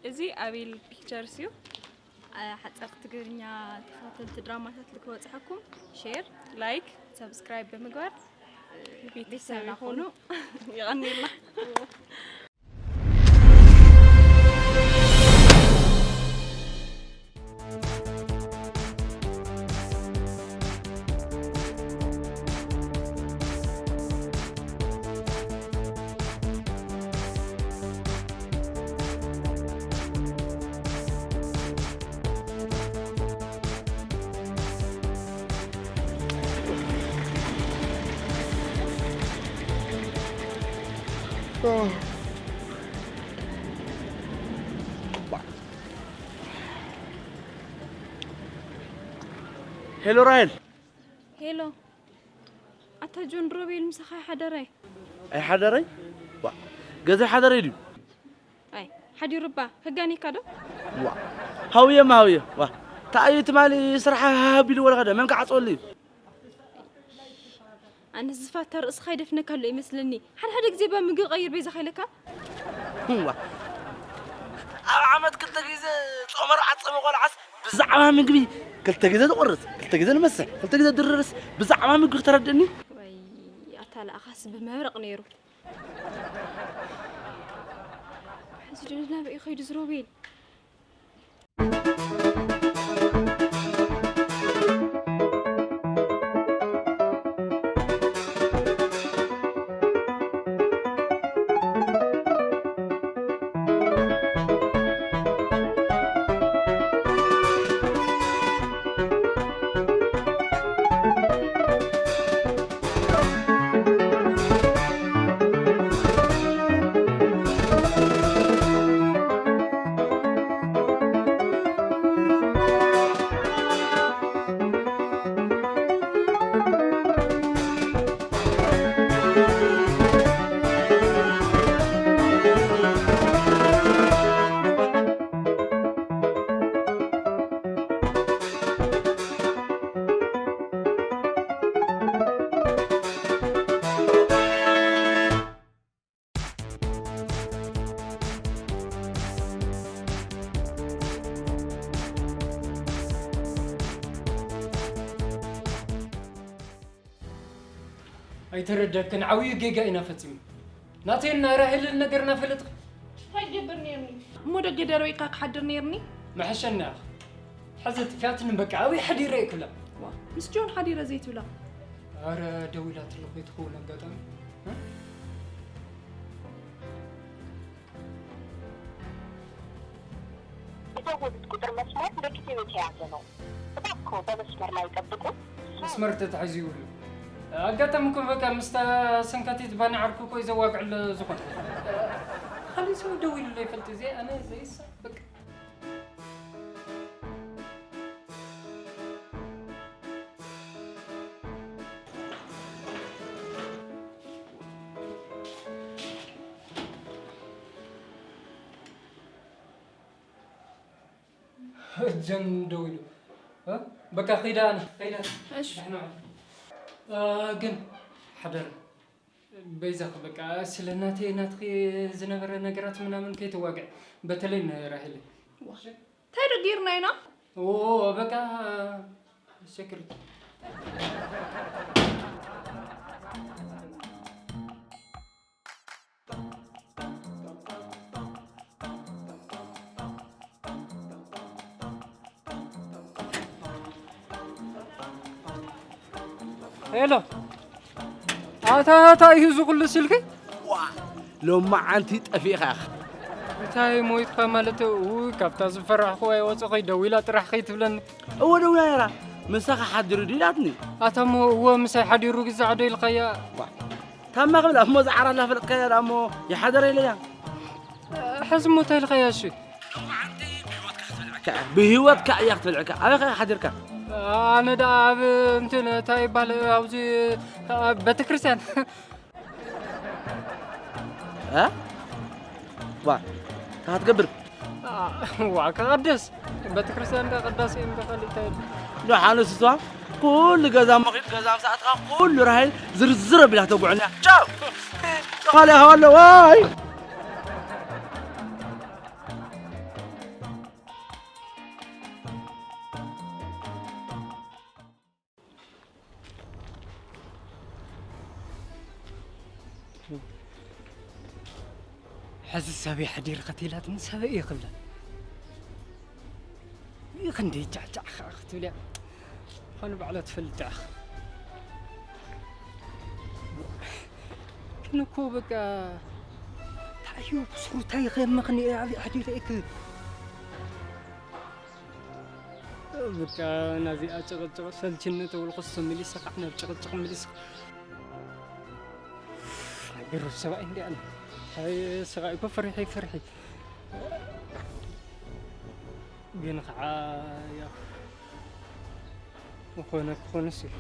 እዚ ኣቤል ፒክቸርስ እዩ። ሓፀርቲ ትግርኛ ተኸታተልቲ ድራማታት ልክበፅሐኩም ሼር፣ ላይክ፣ ሰብስክራይብ ብምግባር ቤተሰብ ይኹኑ። ይቐንየልና። ሄሎ ራሄል። ሄሎ። ኣታ ጆን ሮቤል ምሳኻ ይሓደረይ? ኣይሓደረይ? ዋ፣ ገዛ ሓደረይ ድዩ? ኣይ፣ ሓዲሩ እባ፣ ከጋኒካ ዶ? ዋ፣ ሃውየ ማውየ፣ ዋ፣ ታኣዩ ትማሊ ስራሕ ሃሃብ ኢሉ ወላ ከደ፣ መን ክዓጽወሉ እዩ? ኣነ ዝፋታ ርእስኻ ይደፍነካ ኣሎ ይመስለኒ። ሓደ ሓደ ግዜ እባ ምግቢ ቀይር በይዛኻ ኢለካ። ዋ፣ ኣብ ዓመት ክልተ ግዜ ጾመ ኣርብዓ ዝጸመ ቆልዓስ ብዛዕባ ምግቢ ክልተ ግዜ ዝቆርስ፣ ክልተ ግዜ ዝመስሕ፣ ክልተ ግዜ ዝድርርስ ብዛዕባ ምግቢ ክተረድእኒ? ወይ ኣታ ለኣኻስ ብመብረቕ ነይሩ። ሕዚ ዶ ናበይ ከይዱ ዝሮቤል? ኣይተረደክን፣ ዓብዩ ጌጋ ኢና ፈጺምና። ናተይን ናይ ራሄልን ነገር እናፈለጥኺ። እንታይ ትገብር ነይርኒ? እሞ ደገ ደርቢኻ ክሓድር ነይርኒ? መሐሸና ኢኻ። ሕዚ ጥፍያትኒ በቃ፣ ኣበይ ሓዲረ እየ ክብላ? ዋ፣ ምስ ጆን ሓዲረ ዘይትብላ? ኣረ፣ ደዊላትሉ ከይትኸውን ኣጋጣሚ። እ? የደወሉት ቁጥር መስመር ለጊዜው የተያዘ ነው። እባክዎ በመስመር ላይ ይጠብቁ። መስመር ተታሒዙ ይውሉ። ኣጋጣሚ እኮ በቃ ምስታ ሰንካቲት ባኒ ዓርኩ እኮ እዩ ዘዋግዕሎ ዝኾነ። ካልእ ሰብ ደዊሉለይ ይፈልጥ፣ እዚ ኣነ ዘይሳ በቃ። ጀን ደው ኢሉ። እ? በቃ ኸይዳ ኣነ፣ ኸይዳ። እሺ። ደሕና ዋል። እ፣ ግን ሓደራ፣ በይዛኺ በቃ ስለ ናተይ፣ ናትኺ ዝነበረ ነገራት ምናምን ከይተዋግዕ፣ በተለይ ንራሄል። ዋ። እንታይ ዶ ጌርና ኢና? ኦ፣ በቃ ሸክሪ። ሄሎ፣ ኣታ፣ ኣታ እዩ እዚ ኩሉ ስልኪ? ዋ፣ ሎማዓንቲ ጠፊእኻ ኢኻ። እንታይ ሞይትካ ማለት? ውይ፣ ካብታ ዝፈራሕኩ ኣይወፅኹይ፣ ደዊላ ጥራሕ ከይትብለኒ። እወ፣ ደዊላ ነይራ። ምሳኻ ሓዲሩ ድዩ ኢላትኒ። ኣታ እሞ፣ እወ፣ ምሳይ ሓዲሩ ግዛዕ ዶ ኢልካያ? ዋ፣ ታማ ክብላ እሞ፣ ዝዓራ እናፈለጥካያ ደኣ እሞ፣ ይሓደረ ኢለያ። ሕዚ እሞ እንታይ ኢልካያ እሺ? ብህይወትካ እያ ክትበልዐካ። ኣበይ ከ ሓዲርካ? ኣነ ደኣ ኣብ እንትን እንታይ ይባል ኣብዚ ኣብ ቤተክርስትያን። እ? ዋ፣ እንታይ ትገብር? ዋ፣ ክቐድስ። ቤተክርስትያን ዶ ቅዳሴ እምበር ካልእ እንታይ የለን። ዶ ሓነስ እሷ ኩሉ ገዛ መኺድ ገዛ ምስ ኣትኻ ኩሉ ራሄል ዝርዝር ኣቢላ ተጉዕንያ። ቻው! ተኻልያ ሃዋ ኣለዋይ! ሕዚ ሰበይ ሓዲርካ ተይላትኒ ሰበይ እየ ክብላ። ይህ ክንደይ ጃዕጃዕ ከዓ ክትብል እያ። ኾነ ባዕላ ትፈልጥ እያ። ግን እኮ በቃ ታዩ ብስሩታይ ከመኽኒ እየ ኣበይ ሓዲረ እየ ክብል። በቃ ናዚኣ ጭቕጭቕ ሰልችኒ ተብልኩስ ተመሊሰ ከዓ ናብ ጭቕጭቕ መሊስካ። ናይ ብሩር ሰብኣይ እንዲ ኣነ። ኣይ፣ ሰብኣይ እኮ ፍርሒ፣ ፍርሒ። ግን ኸዓ፣ ያው፣ ዝኾነ ክኾንስ እዩ።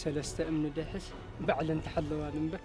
ሰለስተ እምኒ ደሕስ፣ ባዕለን ተሓለዋን እምበር።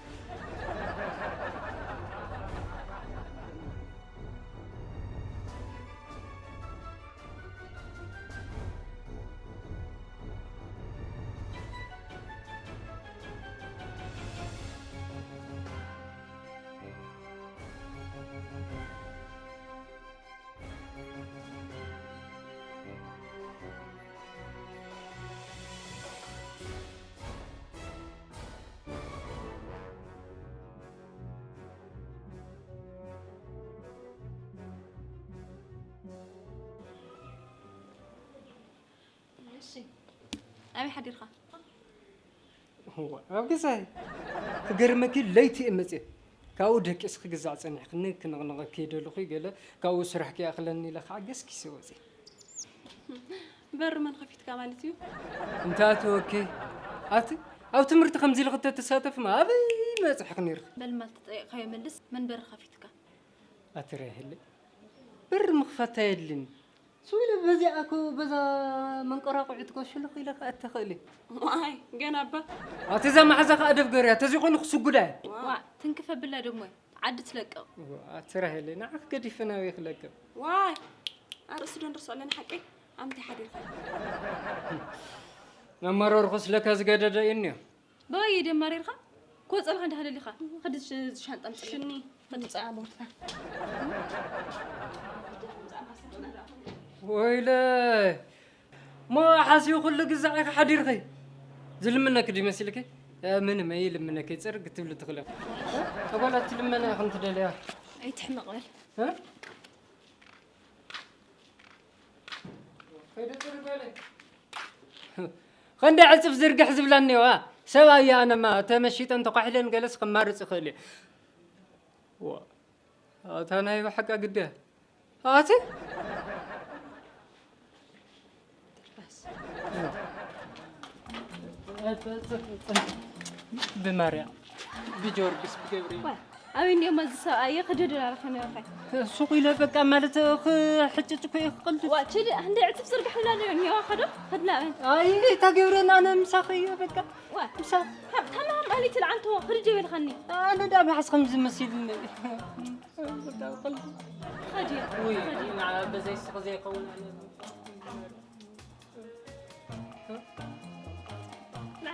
እሺ። ኣበይ ሓዲርካ? እዋ፣ ኣብ ገዛይ። ክገርመኪ ለይቲ እየ መፅየ። ካብኡ ደቂስ ክግዛዕ ፀኒሕክኒ ክንቕንቐኪ ደለኹ ገለ ካብኡ ስራሕ ከይኣኽለኒ ኢለ ከዓ ገስኪሰ ወፅየ። በሪ መን ከፊትካ ማለት እዩ? እንተ ኣተወኪ ኣቲ ኣብ ትምህርቲ ከምዚ ኢልኺ ተትሳተፍማ ኣበይ መፅሕኺ ነይርኺ? በል ማል ተጠየቕካዮ መልስ። መን በሪ ከፊትካ? ኣቲ ራሄለይ፣ በሪ ምኽፋት ኣየድልን። ስቕ ኢለ በዚኣ እኮ በዛ መንቆራቑዒት እኮ ሽልኽ ኢለ ክኣቲ እኽእል እየ። ዋይ፣ ገና እባ። ኣቲ እዛ መሓዛ ከኣ ደፍ ገርያ፣ ተዘይኮይኑ ክስጉዳ እየ። ዋይ። ዋ፣ ትንክፍ ኣብላ ደሞ ዓዲ ትለቅቕ። ኣቲ ራሄለይ፣ ንዓኺ ገዲፈ ናበይ ክለቅቕ? ዋይ፣ ኣርእሲ ዶ ንርስዖ ኣለና ሓቀይ? ኣምታይ ሓዲርካ? መመረርኩስ ለካ ዝገደደ እዩ እኒኦ። በይ ደማሪርካ ኮ ጸልኻ እንዳሃለሊኻ። ኸዲ ሽ-፣ ሻንጣ ምጽእ። ሽኒ ምጻእ ኣቦርታ። ወይለ። ሞ ሓስዩ ኩሉ ግዛዕ ኢኻ ሓዲርኺ። ዝልምነኪ ድዩ መሲልኪ? እ፣ ምንም ኣይልምነኪ፣ ጽርግ ትብሊ ትኽእሊ። እ? ኣጓላት ትልመና ኢኽን ትደልያ? ኣይትሕመቕ በል። እ? ከይደ ጽርግ በለ። ኸንደ ዕጽፍ ዝርግሕ ዝብላ እኒዋ። ሰብ ኣያ ኣነማ ተመሺጠን ተኳሒለን ገለስ ክማርጽ ይኽእል እዩ። ዋ፣ ኣታ ናይ ብሓቃ ግደ። ኣቲ? ብማርያም፣ ብጊዮርጊስ፣ ብገብርኤል። ዋ፣ ኣበይ እንዲኦም እዚ ሰብኣይ ክድድር ኣለኸ ነብኻ? ሱቕ ኢለ በቃ ማለት ክሕጭጭ እኮ እየ ክቐልድ። ዋ፣ ችድ፣ እንደ ዕጽፍ ዝርግሕ ብላ ነዮ፣ እኒዋ ኸዶ፣ ኸድላ ኣበይ? ኣይ፣ እታ ገብርኤል ኣነ ምሳኺ እየ በቃ። ዋ፣ ምሳ። ሃም-፣ ተማም ኣሊት ልዓንቶ፣ ኽድድ ይበልኻኒ። ኣነ ዳ መሓዝ ከምዚ መሲልኒ። በቃ ቀልድ። ኸዲ፣ ወይ፣ ኸዲ። ንዓ በዘይ ስቕ ዘይኸውን ኣነ። ና።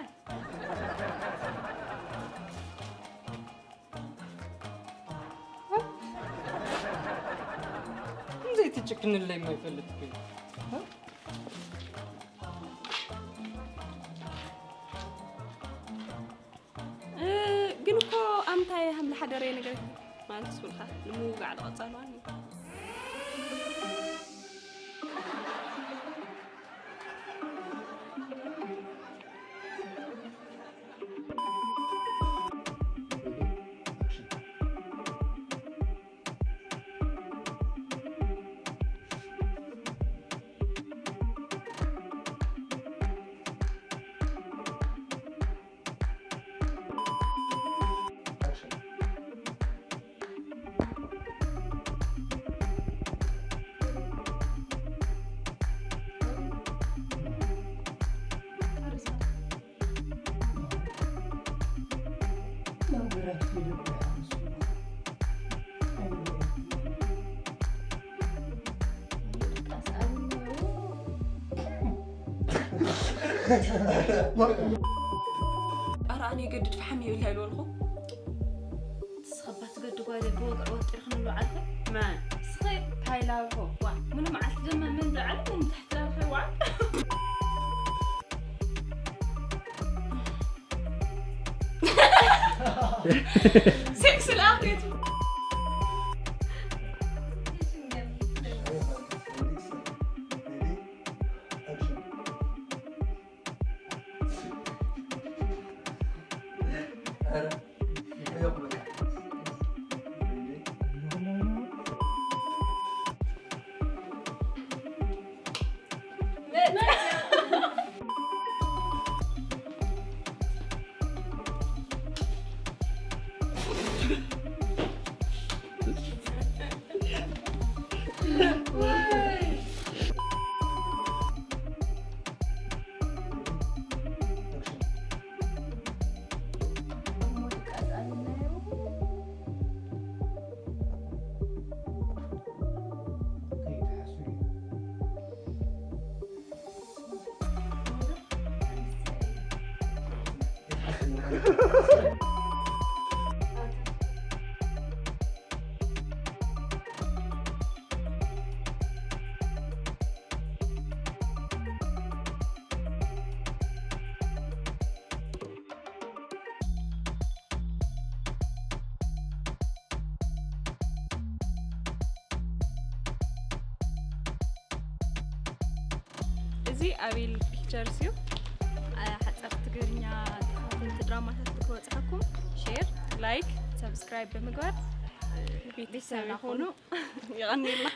ዘይትጭክንለይ ማይፈልጥ እኮ እዩ። እ፣ ግን እኮ ኣምታይ ሃምለ ሓደረየ ነገር ማለት ስብልካ ንምውጋዕ ዝቐጸልዋን እዩ። ኧረ ኣነ ይገድድ ፈሓም ይብላ ይልበልኹ። ንስኺ እባ ትገዲ ጓለይ፣ ብወግዒ ወጢርክንሉ ዓርኺ። መን? ንስኺ። ታይላርሆ። ዋ፣ ምኑ መዓልቲ ድማ መን ዝዓለ መን ታሕቲ ላርሆ ይወዓል? ሴክስ ለኣኽሌቱ። እዚ ኣቤል ፒክቸርስ እዩ። ሓፀርቲ ትግርኛ ተኸታተልቲ ድራማታት ክበፅሐኩም ሼር፣ ላይክ፣ ሰብስክራይብ ብምግባር ቤተሰብ ይኹኑ። ይቐንየልና።